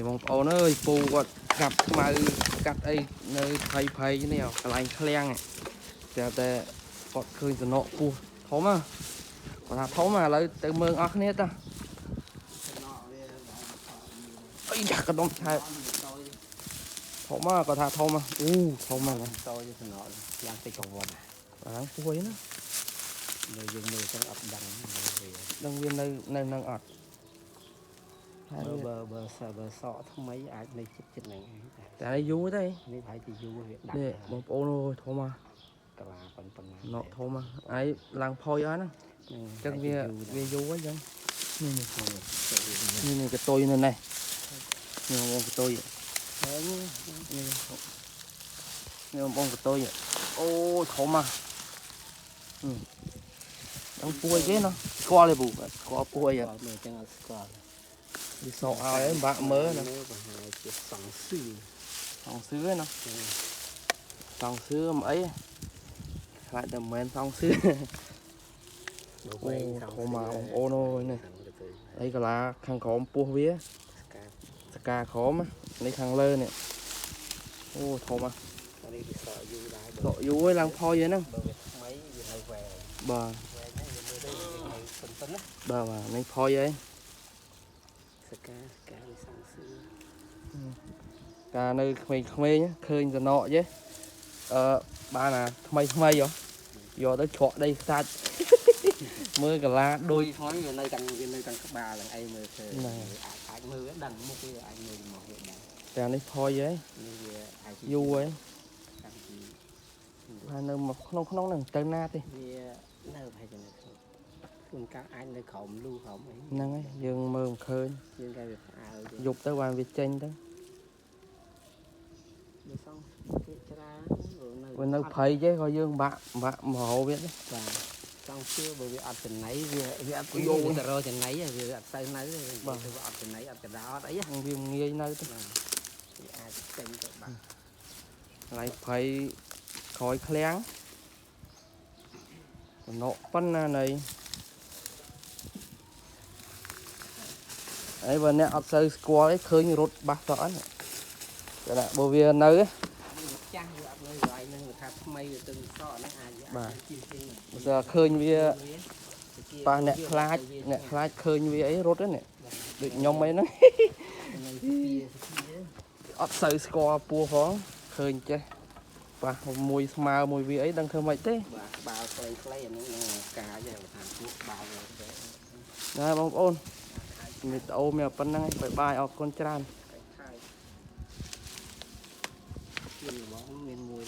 បងប្អូនអើយពូគាត់កាប់ខ្មៅកាត់អីនៅភ័យភ័យនេះកន្លែងឃ្លាំងតែតែគាត់ឃើញសំណកពោះធំហ៎គាត់ថាធំឥឡូវទៅមើលអស់គ្នាតាអីយ៉ាកដុំឆែបធំហ៎គាត់ថាធំហ៎អូធំហ៎ តយសំណកយ៉ាងតិចកវត្ត ឡើងពួយណា នៅយើងមើលចឹងអត់ដឹងវា ដឹងវានៅនៅនឹងអត់ បើបើបើបើសក់ថ្មីអាចនៅចិត្តចិត្តហ្នឹង តែយូរទេ នេះប្រហែលជាយូរវាដាក់ នេះបងប្អូនអើយធំហ៎ កាឡាប៉ុណ្ណា ណកធំហ៎ឯងឡើងផុយអស់ណាអញ្ចឹងវាវាយូរហើយអញ្ចឹងនេះនេះនេះកតុយនៅនេះនេះបងកតុយនេះនេះបងកតុយអូធំហ៎ដឹងពួយគេណោះស្គាល់ទេពូស្គាល់ពួយ អត់មើលចឹងអត់ស្គាល់ វាសក់ឲ្យបាក់មើលណា ប្រហែលជាសង្សឿ សង្សឿណាសង្សឿមិនអីខ្លាចតែមិនមែនសង្សឿអូធំមកបងអូនអើយនេះអីកាឡាខាងក្រោមពោះវាសកាក្រោមនេះខាងលើនេះអូធំហ៎ នេះវាសក់យូរដែរ សក់យូរហើយឡើងផុយហ្នឹង បើវាថ្មីវានៅវែង បាទ វែងហ្នឹងវាមើលទៅវានៅសុនសុនណា បាទបាទនេះផុយហើយ សកាសកាវាសង្សឿ កាលនៅក្មេងៗឃើញសំណក់ចេះអឺបានអាថ្មីថ្មីហ៎យកទៅជ្រក់ដីខ្សាច់មើលកាឡា ដូច ដូច ថយវានៅទាំងវានៅទាំងក្បាលទាំងអីមើលឃើញអាចអាចមើលវាដឹងមុខវាអាចមើលមកវាដឹង តែនេះផុយហើយ នេះវាអាច យូរហើយ តាំងពី ហើយនៅមកក្នុងក្នុងហ្នឹងទៅណាទេ វានៅប្រហែលជានៅក្នុងជួនកាលអាចនៅក្រោមលូក្រោមអី ហ្នឹងហើយយើងមើលមិនឃើញ យើងគេវាផ្អើល យប់ទៅបានវាចេញទៅ វាសងគេច្រើននៅ វានៅព្រៃទេក៏យើងបាក់បាក់មករកវាទេ បាទចង់ជឿបើវាអត់ចំណៃវាវាអត់យកទៅរកចំណៃវាអត់សូវនៅទេបាទវាអត់ចំណៃអត់កដោអត់អី វាងាយនៅទេ បាទវាអាចចេញទៅបាក់ កន្លែងព្រៃក្រោយឃ្លាំងតំណក់ប៉ុណ្ណាណីអីបើអ្នកអត់សូវស្គាល់អីឃើញរត់បាសតអត់តែបើវានៅ ចាស់វាអត់នៅកន្លែងហ្នឹងវាថាថ្មីវាទៅសក់ហ្នឹងអាច បាទ ជាជាង បើស្អាឃើញវាប៉ះអ្នកខ្លាចអ្នកខ្លាចឃើញវាអីរត់ហ្នឹងដូចខ្ញុំអីហ្នឹង នៅពី អត់សូវស្គាល់ពោះផងឃើញចេះប៉ះមួយស្មើមួយវាអីដឹងធ្វើម៉េចទេ បាទក្បាលខ្លីខ្លីអានោះនឹងកាយហ្នឹងថាពួកក្បាលទៅ ណាបងប្អូនវីដេអូមានប៉ុណ្្នឹងឯងបាយបាយអរគុណច្រើន ខែជារបស់មានមួយ